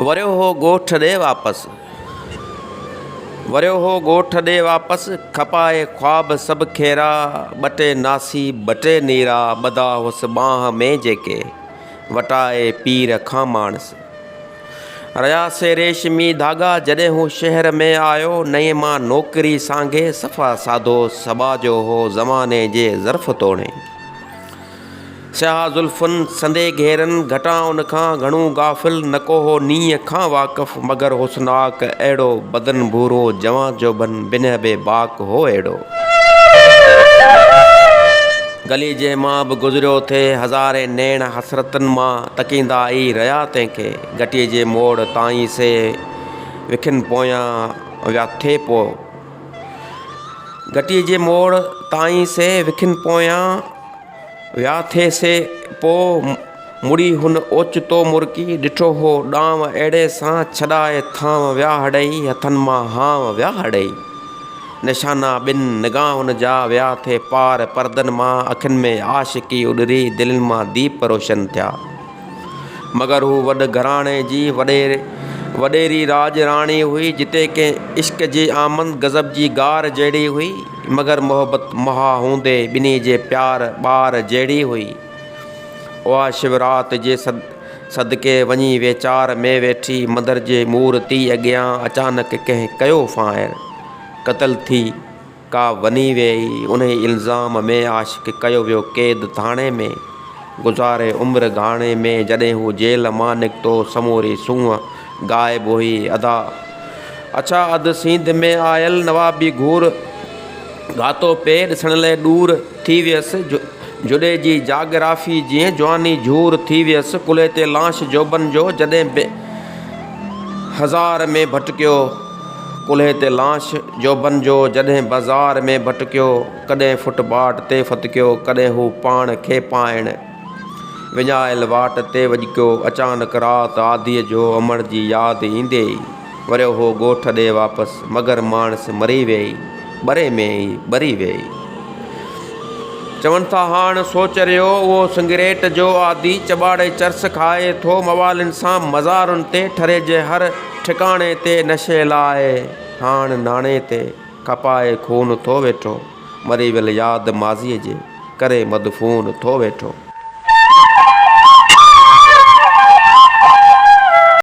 وريو هو ڳوٺ ڏي واپس. وريو هو ڳوٺ ڏي واپس، کپائي خواب سڀ کيرا، ٻٽي ناسي ٻٽي نيرا، ٻڌا هئس ٻانهن ۾ جيڪي، وٽائي پير کان ماڻس. رهيا سي ريشمي ڌاڳا، جڏهن هو شهر ۾ آيو، نئين مان نوڪري سانگي، صفا سادو سٻاجهو هو، زماني جي ظرف توڻي. سياهه زلفن سندي گهيرن، گهٽان ان کان گهڻو غافل، نه ڪو هو نينهن کان واقف، مگر حسناڪ اهڙو، بدن ڀورو جوان جوڀن، بنهه بي باڪ هو اهڙو. گلي جنهن مان به گذريو ٿي، هزارين نيڻ حسرتن مان تڪيندا ئي رهيا تنهن کي، گهٽيء جي موڙ تائين سي وکن پويان ويا ٿي پوء. گهٽيء جي موڙ تائين سي وکن پويان. ويا ٿي سي پوء مڙي هن اوچتو مرڪي ڏٺو هو ڏانء اهڙي سان ڇڏائي ٿانء ويا هڙئي هٿن مان هانء ويا هڙئي نشانا ٻن نگاهن جا ويا ٿي پار پردن مان اکين ۾ عاشقي اڏري دلين مان ديپ روشن ٿيا. مگر هو وڏ گهراڻي جي وڏيري راڄ راڻي هئي، جتي ڪنهن عشق جي آمد غضب جي گار جهڙي هئي، مگر محبت مها هوندي ٻنهي جي پيار ٻار جهڙي هئي. اها شورات جي صدقي وڃي ويچار ۾ ويٺي مندر جي مورتي اڳيان اچانڪ ڪنهن ڪيو فائر، قتل ٿي. ڪا وني ويئي، انهي الزام ۾ عاشق ڪيو ويو قيد ٿاڻي ۾، گذاري عمر گهاڻي ۾، جڏهن هو جيل مان نڪتو، سموري سونهن غائب هئي، ادا اڇا اڌ سينڌ ۾ آيل نوابي گهور گهاتو پئي ڏسڻ لئه ڏور ٿي ويس، جڏي جي جاگرافي جيئن جواني جهور ٿي ويس، ڪلهي تي لاش جوڀن جو جڏهن به هزار ۾ ڀٽڪيو. ڪلهي تي لاش جوڀن جو جڏهن بازار ۾ ڀٽڪيو، ڪڏهن فٽ پاٽ تي ڦٿڪيو، ڪڏهن هو پاڻ کي پائڻ وڃايل واٽ تي وڄڪيو. اچانڪ رات آڌيء جو امڙ جي ياد ايندي ئي وريو هو ڳوٺ ڏي واپس، مگر ماڻس مري ويئي، ٻري ۾ ئي ٻري ويئي. چون ٿا هاڻ سوچ رهيو اهو سنگريٽ جو عادي چٻاڙي چرس کائي ٿو موالين سان مزارن تي ٺري جي هر ٺڪاڻي تي نشي لاء هاڻ ناڻي تي کپائي خون ٿو ويٺو مري ويل ياد ماضيء جي ڪري مدفون ٿو ويٺو.